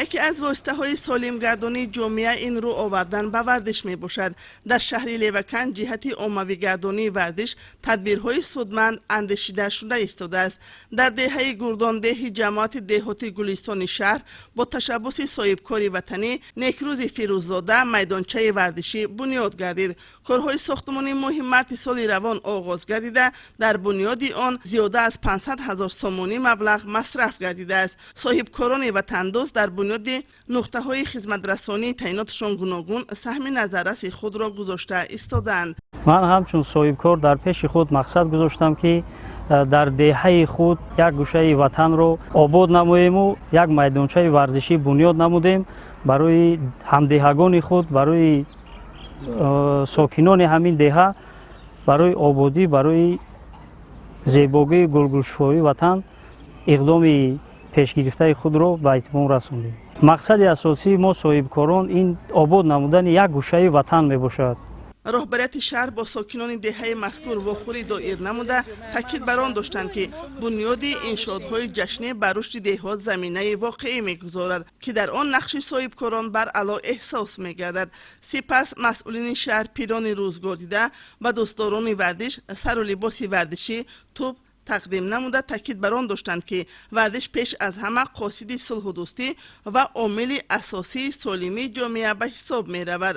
Яке аз воситаҳои солимгардонии ҷомеа ин рӯ овардан ба варзиш мебошад. Дар шаҳри Леваканд ҷиҳати оммавигардонии варзиш тадбирҳои судманд андешида шуда истодааст. Дар деҳаи Гурдондеҳи ҷамоати деҳоти Гулистони шаҳр бо ташаббуси соҳибкори ватанӣ Некрӯзи Фирӯззода майдончаи варзишӣ бунёд гардид. Корҳои сохтмонӣ моҳи марти соли равон оғоз гардида, дар бунёди он зиёда аз 500 ҳазор сомонӣ маблағ масраф гардидааст. Соҳибкорони ватандӯст дар бунёди нуқтаҳои хизматрасонии таъиноташон гуногун саҳми назарраси худро гузошта истодаанд. Ман ҳамчун соҳибкор дар пеши худ мақсад гузоштам, ки дар деҳаи худ як гӯшаи ватанро обод намоему як майдончаи варзишӣ бунёд намудем барои ҳамдеҳагони худ, барои сокинони ҳамин деҳа, барои ободӣ, барои зебогии гулгулшоии ватан иқдоми пешгирифтаи худро ба итмом расондем. Мақсади асосии мо, соҳибкорон, ин обод намудани як гӯшаи ватан мебошад. Роҳбарияти шаҳр бо сокинони деҳаи мазкур вохӯрӣ доир намуда, таъкид бар он доштанд, ки бунёди иншоотҳои ҷашнӣ ба рушди деҳот заминаи воқеӣ мегузорад, ки дар он нақши соҳибкорон баръало эҳсос мегардад. Сипас масъулини шаҳр пирони рӯзгор дида ба дӯстдорони варзиш сару либоси варзишӣ, тӯб тақдим намуда, таъкид бар он доштанд, ки варзиш пеш аз ҳама қосиди сулҳу дӯстӣ ва омили асосии солимии ҷомеа ба ҳисоб меравад.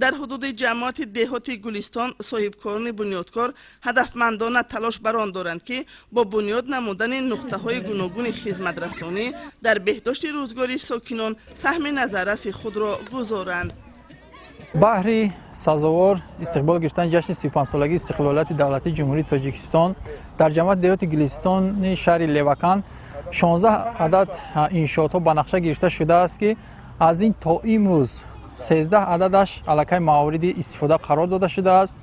Дар ҳудуди ҷамоати деҳоти Гулистон соҳибкорони бунёдкор ҳадафмандона талош бар он доранд, ки бо бунёд намудани нуқтаҳои гуногуни хизматрасонӣ дар беҳдошти рӯзгори сокинон саҳми назарраси худро гузоранд. Баҳри сазовор истиқбол гирифтани ҷашни 35-солагии истиқлолияти давлатии Ҷумҳурии Тоҷикистон дар ҷамоати деҳоти Гулистони шаҳри Леваканд 16 адад иншоотҳо ба нақша гирифта шудааст, ки аз ин то имрӯз 13 ададаш аллакай мавриди истифода қарор дода шудааст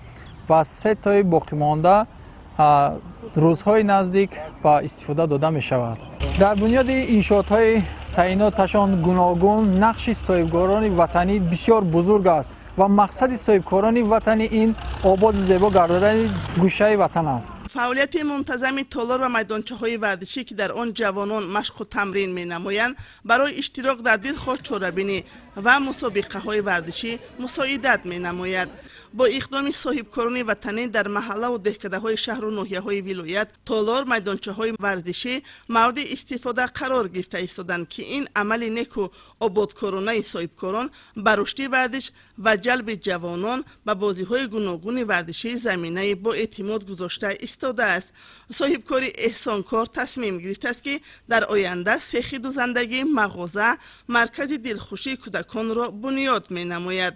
ва се тои боқимонда рӯзҳои наздик ба истифода дода мешавад. Дар бунёди иншоотҳои таъиноташон гуногун нақши соҳибкорони ватанӣ бисёр бузург аст ва мақсади соҳибкорони ватанӣ ин ободу зебо гардадани гӯшаи ватан аст. Фаъолияти мунтазами толор ва майдончаҳои варзишӣ, ки дар он ҷавонон машқу тамрин менамоянд, барои иштирок дар дилхоҳ чорабинӣ ва мусобиқаҳои варзишӣ мусоидат менамояд. Бо иқдоми соҳибкорони ватанӣ дар маҳаллаву деҳкадаҳои шаҳру ноҳияҳои вилоят толор, майдончаҳои варзишӣ мавриди истифода қарор гирифта истоданд, ки ин амали неку ободкоронаи соҳибкорон ба рушди варзиш ва ҷалби ҷавонон ба бозиҳои гуногуни варзишӣ заминаи боэътимод гузошта истодааст. Соҳибкори эҳсонкор тасмим гирифтааст, ки дар оянда сехи дузандагӣ, мағоза, маркази дилхушии кӯдаконро бунёд менамояд.